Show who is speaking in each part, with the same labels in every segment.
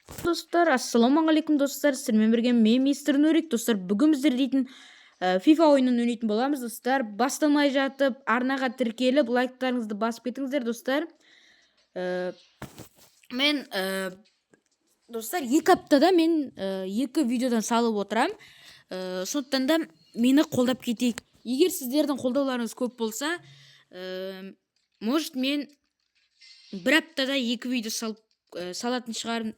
Speaker 1: Достар, ассалаумағалейкум, достар! Сіздермен бірге мен, мистер Нурик. Достар, бүгін біздер дейтін FIFA ойынын ойнайтын боламыз. Достар, бастамай жатып арнаға тіркеліп, лайктарыңызды басып кетіңіздер, достар. Мен достар, 2 аптада мен екі видеодан салып отырам. Сондықтан да мені қолдап кетейік. Егер сіздердің қолдауларыңыз көп болса, может, мен бір аптада екі видео салып салатын шығармын,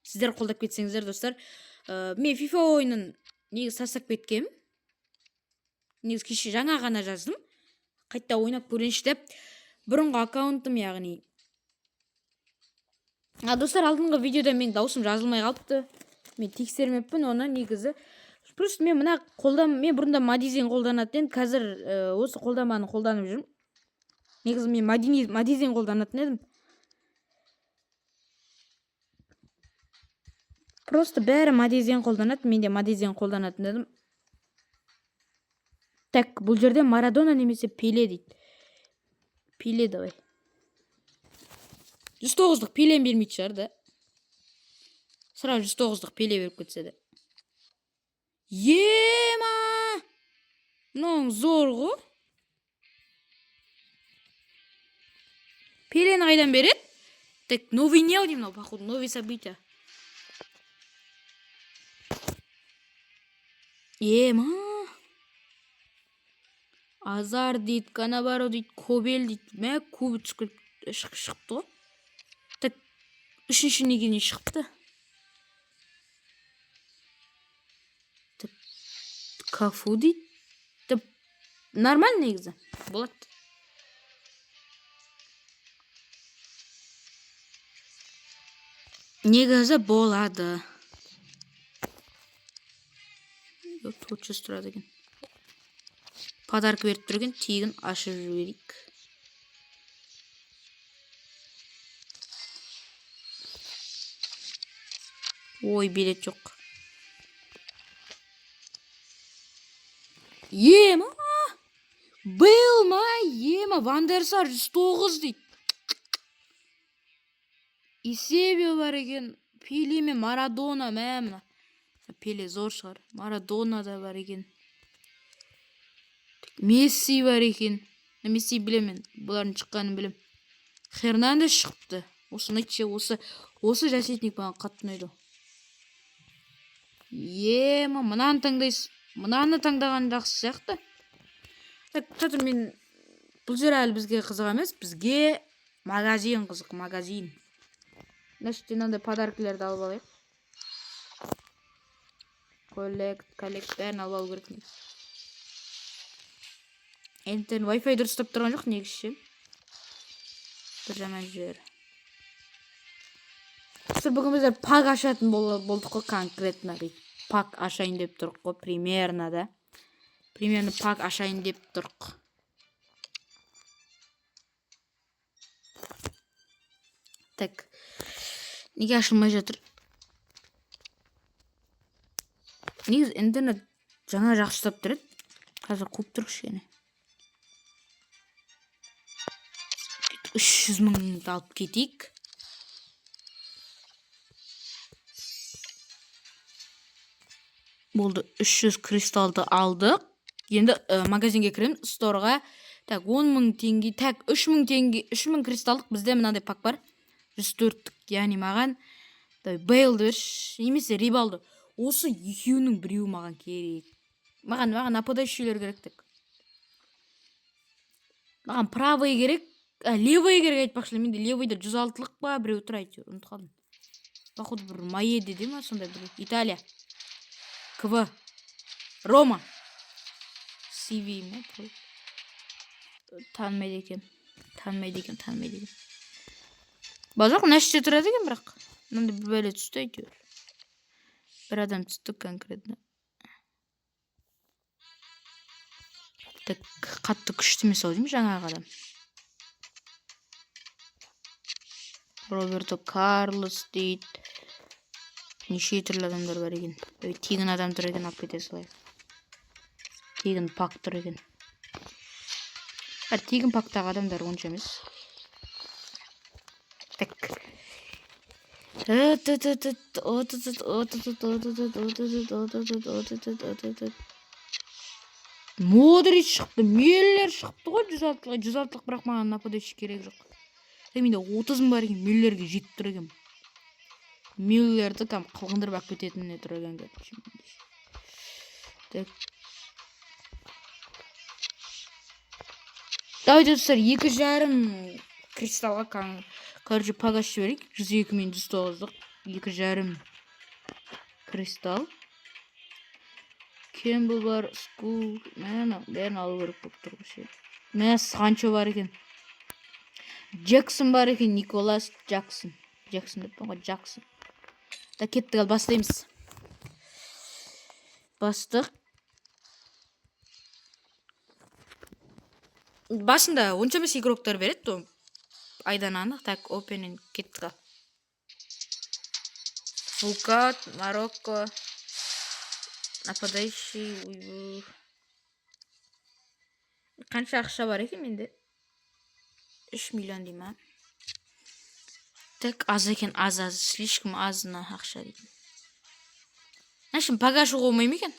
Speaker 1: сіздер қолдап кетсеңіздер, достар. Мен FIFA ойынын негізі тастап кеткенмін. Негізі кеше жаңа ғана жаздым, қайта ойнап көрейінші деп, бұрынғы аккаунтым, яғни. А, достар, алдыңғы видеода менің дауысым жазылмай қалыпты, мен тексермеппін оны. Негізі просто мен мына қолдан, мен бұрында Мадизен қолданатын едім, қазір осы қолдаманы қолданып жүрмін. Негізі мен Мадизен қолданатын едім. Просто бәрі Мадизен қолданады, мен де Мадизен қолданатын едім. Так, бұл жерде Марадона немесе Пеле дейді. Пеле, давай. 109-дық Пелені бермейтін шығар да. Сразу 109-дық Пеле беріп кетсе де. Ема, мынауың зор ғой. Пелені қайдан береді? Так, новый не деймін, мынау, походу, новый событие. Ема, Азар дейді, Канабаро дейді, Кобель дейді. Мә, көбі түсіп шығыпты ғой. Так, үшінші неге не шығыпты? Так, Кафу дейді. Так, нормально негізі болады. Негізі болады. 400 тұрады екен. Подарка беріп тұр екен, тегін, ашып жіберейік. Ой, билет жоқ. Ема, Бейл ма? Ема, Вандерсар 109 дейді. Эусебио бар екен. Пеле мен Марадона. Мә, мына Пеле зор шығар. Марадона да бар екен. Месси бар екен. Месси білемін мен, бұлардың шыққанын білем. Хернандес шығыпты. Осы ұнайды. Осы защитник маған қатты ұнайды. Ема, мынаны таңдайсыз, мынаны таңдаған жақсы сияқты. Так, тұр, мен бұл жер әлі бізге қызық емес, бізге магазин қызық, магазин. Мына жерде мынандай подаркілерді алып алайық. Коллект, коллект, бәрін алып алу керек негізі. Интернет, Wi-Fi дұрыс ұстап тұрған жоқ негізі ше. Бір жаман жері. Достар, бүгін біздер пак ашатын болдық қой, конкретно пак ашайын деп тұрық қой, примерно да. Примерно пак ашайын деп тұрық. Так. Неге ашылмай жатыр? Негізі интернет жаңа жақсы ұстап тұр еді. Қазір қуып тұр кішкене. 300 мыңды алып кетейік. Болды, 300 кристалды алдық. Енді магазинге кіреміз, сторға. Так, 10 мың теңге, так, 3 мың теңге, 3 мың кристалдық. Бізде мынандай пак бар. 104-тік, яғни маған давай Бейлді берші, немесе Ривалды. Осы екеуінің біреуі маған керек. Маған нападающийлер керек тек. Маған правый керек, а, левый керек айтпақшы. Менде левыйда 106-лық па біреу тұр әйтеуір, ұмытып қалдым. Походу, бір Маеде де ма, сондай бір Италия. КВ. Рома. CV ме? Танымайды екен. Танымайды екен, танымайды екен. Ба, жоқ, мына жерде тұрады екен бірақ. Мынандай бір бәле түсті әйтеуір. Бір адам түсті конкретно. Так, қатты күшті емес ау деймін жаңағы адам. Роберто Карлос дейді. Неше түрлі адамдар бар екен. Ой, тегін адам тұр екен, алып кете салайық. Тегін пак тұр екен. Бәрі тегін пактағы адамдар онша емес. Так. Модрич шықты, Мюллер шықты ғой 106-лық, 106-лық, бірақ маған нападающий керек жоқ. Менде 30 мың бар екен, Мюллерге жетіп тұр екен. Мюллерді кәдімгі қылғындырып алып кететініне тұр екен, короче. Так. Давайте, достар, 2,5 кристаллға, короче, пак ашып жіберейік. 102 мен 109-лық 2,5 кристалл. Кембл бар, Скул, мә, бәрін алу керек болып тұр ғой. Мә, Санчо бар екен. Джексон бар екен, Николас Джексон. Джексон деп ғой, Джексон. Да, кеттік, ал бастаймыз. Бастық. Басында онша емес игроктар береді, ол айдан анық. Так, опенен кеттік ал. Вулкат, Марокко, нападающий, ойбу. Қанша ақша бар екен менде? 3 миллион дей ма? Так, аз екен, аз, аз, слишком аз мына ақша дейтін. Значит, пак ашуға болмай ма екен?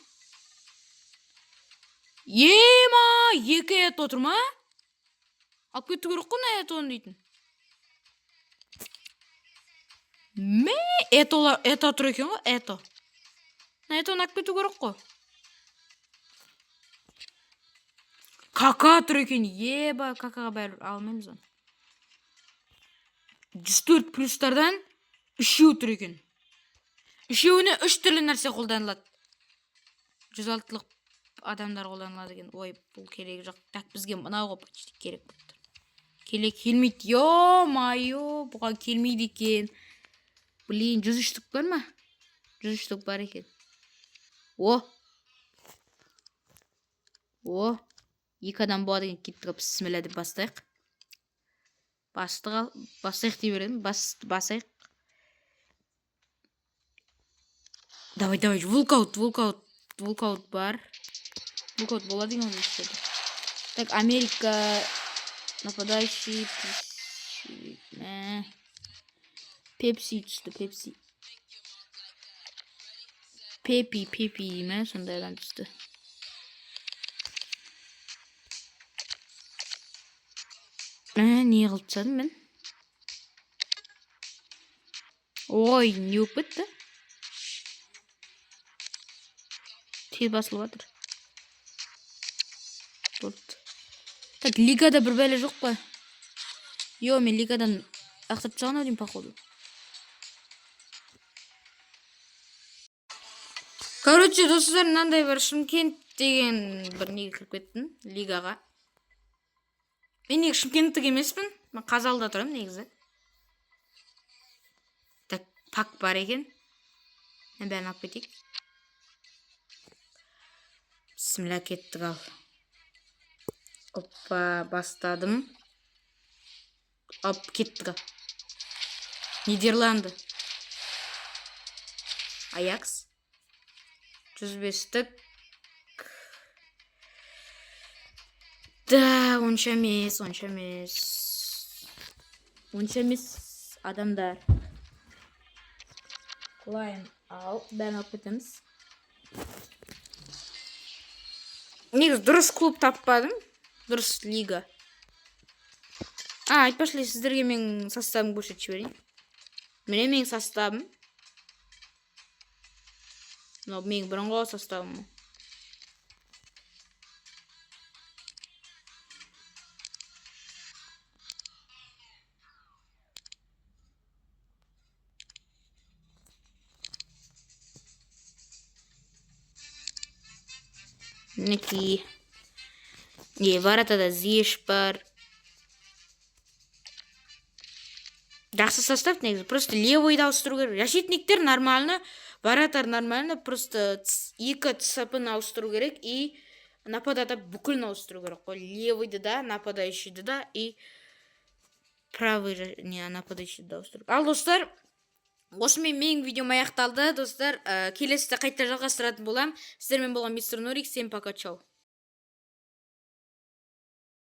Speaker 1: Ема, екі эт отыр ма? Алып кету керек қой мына этоны дейтін. Мә, этолар, это тұр екен ғой, это. Мына этоны алып кету керек қой. Кака тұр екен, еба, какаға бәрібір алмаймыз оны. 104 плюстардан үшеу тұр екен. Үшеуіне үш түрлі нәрсе қолданылады. 106-лық адамдар қолданылады екен. Ой, бұл керек жоқ. Так, бізге мынау ғой почти керек болып тұр. Келе келмейді. Ё-моё, бұған келмейді екен. Блин, 103-тік бар ма? 103-тік бар екен. О! О! Екі адам болады екен. Кеттік, бісміллә деп бастайық. Бастық ал, бастайық дей беремін. Бас, басайық. Давай, давай, волкаут, волкаут, волкаут бар. Волкаут болады екен ол жерде. Так, Америка нападающий. Пепси түсті, Пепси. Пепи, Пепи дей ме, сондай адам түсті. Не қылып тастадым мен? Ой, не болып кетті? Тез басылып жатыр. Болды. Так, лигада бір бәле жоқ па? Йо, мен лигадан лақтырып тастаған ау деймін, походу. Короче, достар, мынандай бір Шымкент деген бір неге кіріп кеттім, лигаға. Мен негізі шымкенттік емеспін. Мен Қазалыда тұрамын негізі. Так, пак бар екен. Мен бәрін алып кетейік. Бісміллә, кеттік ал. Оппа, бастадым. Оп, кеттік ал. Нидерланды. Аякс. 105-тік. Да, онша емес, онша емес. Онша емес адамдар. Лайн ал, бәрін алып кетеміз. Негізі дұрыс клуб таппадым. Дұрыс лига. А, айтпақшы, сіздерге менің составымды көрсетіп жіберейін. Міне менің составым. Мынау менің бұрынғы составым. Мінекей. Не, воротада Зиеш бар. Жақсы состав негізі. Просто левыйды ауыстыру керек. Защитниктер нормально, вратарь нормально, просто екі ЦП-ны ауыстыру керек и нападада бүкілін ауыстыру керек қой. Левыйды да, нападающийді да и правый не нападающийді да ауыстыру. Ал достар, осымен менің видеом аяқталды, достар. Келесіде қайта жалғастыратын боламын. Сіздермен болған мистер Нурик. Всем пока, чау.